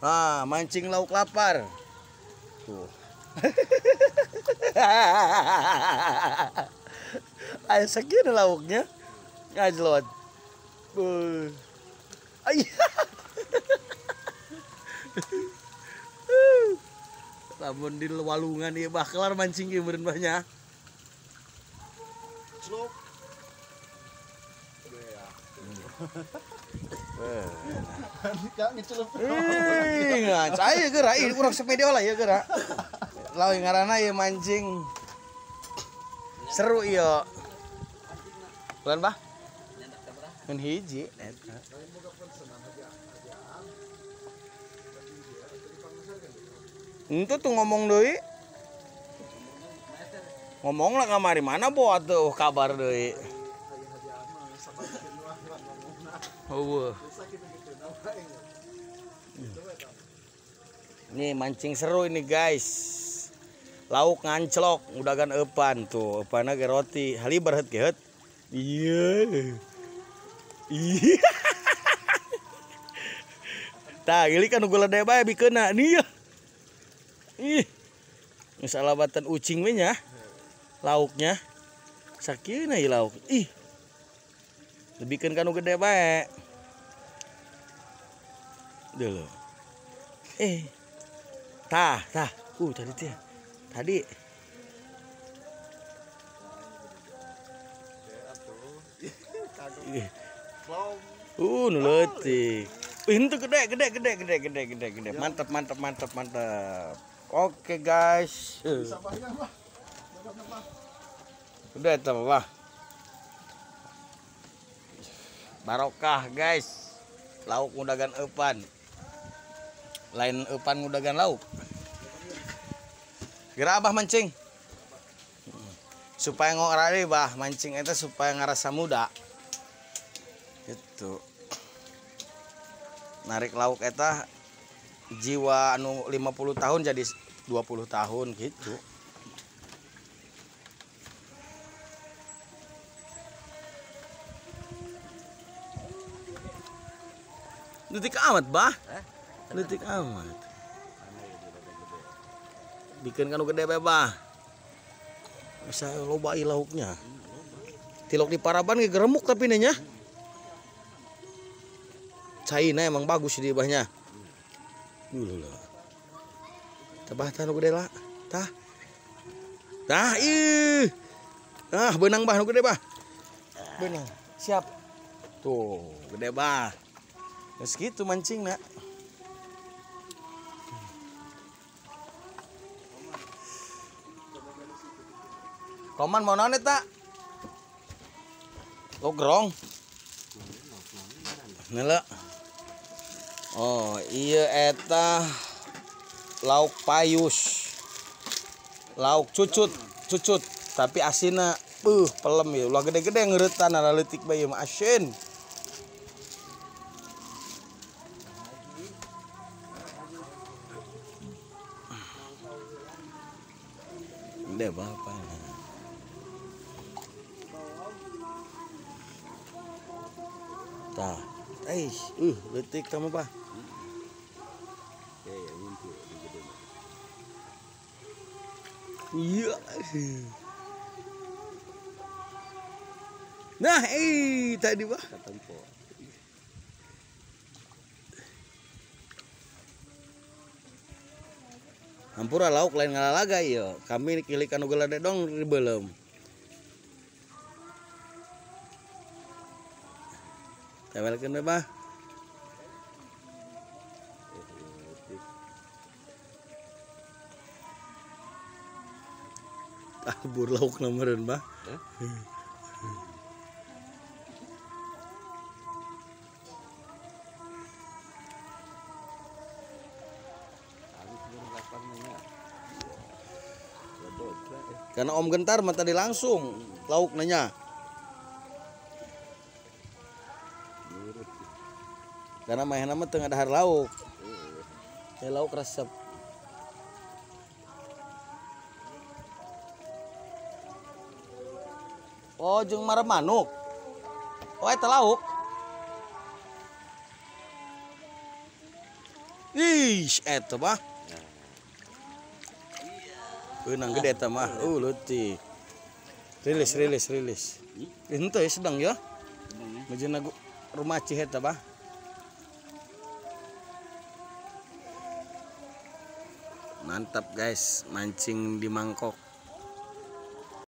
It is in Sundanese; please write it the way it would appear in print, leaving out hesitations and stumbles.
Ah, mancing lauk lapar. Tuh. Ayo sekian lauknya. Ngajlot. Ayah. Lamun di walungan ieu bah kelar mancing ieu meureun bah nya. Slop. Ih, ngacai geura ih urang sepeda lah ya geura. Lawe ngaranna ieu mancing. Seru ieu. Bukan bah? Ngan hiji eta. Itu tuh ngomong deui. Ngomong lah kamari mana bo atuh kabar deui. Eueuh. Nih mancing seru ini guys. Lauk nganclok udagan eupan tuh, eupanna ge roti, haliber heut ge heut. Iya. Iya. Tah, gili kan nu gede bae bikeuna nih ya. Ih. Geus alabatan ucing we nya. Lauknya. Sakieuna ieu lauk. Ih. Lebihkeun ka nu gede bae. Dulu. Tah, tah. Tadi teh. Tadi. Nu leutik. Itu gede, gede, gede, gede, gede, gede, gede. Mantap, mantap, mantap, mantap. Oke, guys. Udah eta mah. Barokah, guys. Lauk ngudagan eupan. Lain eupan ngudagan lauk. Geura abah mancing. Supaya ngorari bah mancing eta supaya ngarasa muda. Gitu. Narik lauk eta jiwa anu 50 tahun jadi 20 tahun gitu. Leutik amat bah. Leutik amat. Bikin kanu gede bae bah. Bisa loba ieu lauknya. Tilok di paraban ge geremuk tapi nya. Caina emang bagus di bahnya. Dulu lah. Tabah tah nu gede lah. Tah. Tah ih. Ah, beunang bah nu gede bah. Beunang. Siap. Tuh, gede bah. Geus kitu mancingna. Roman mau naon eta? Oh, gerong. Nela. Oh, iya eta lauk payus. Lauk cucut, cucut, tapi asinna pelem ya. Ulah gede-gede ngeuretan leutik bae mah asin. Gede bapak. Tah, leutik kamu bah. Iya. Nah, tadi bah. Hampura lauk lain ngalalaga ieu. Kami kilik anu gelade dong ribelem. Tewelkeun we bah. Kabur lauk meureun bah. Karena Om Gentar mah tadi langsung lauk nanya. Karena mainna mah teu ngadahar lauk. Ya lauk resep. Oh, jeung marem manuk. Oh, eta lauk. Ih, eta bah. Beunang gede eta mah. Leutik. Rilis, rilis, rilis. Henteu sedang ya. Mejeuna rumacih eta bah. Mantap guys, mancing di mangkok.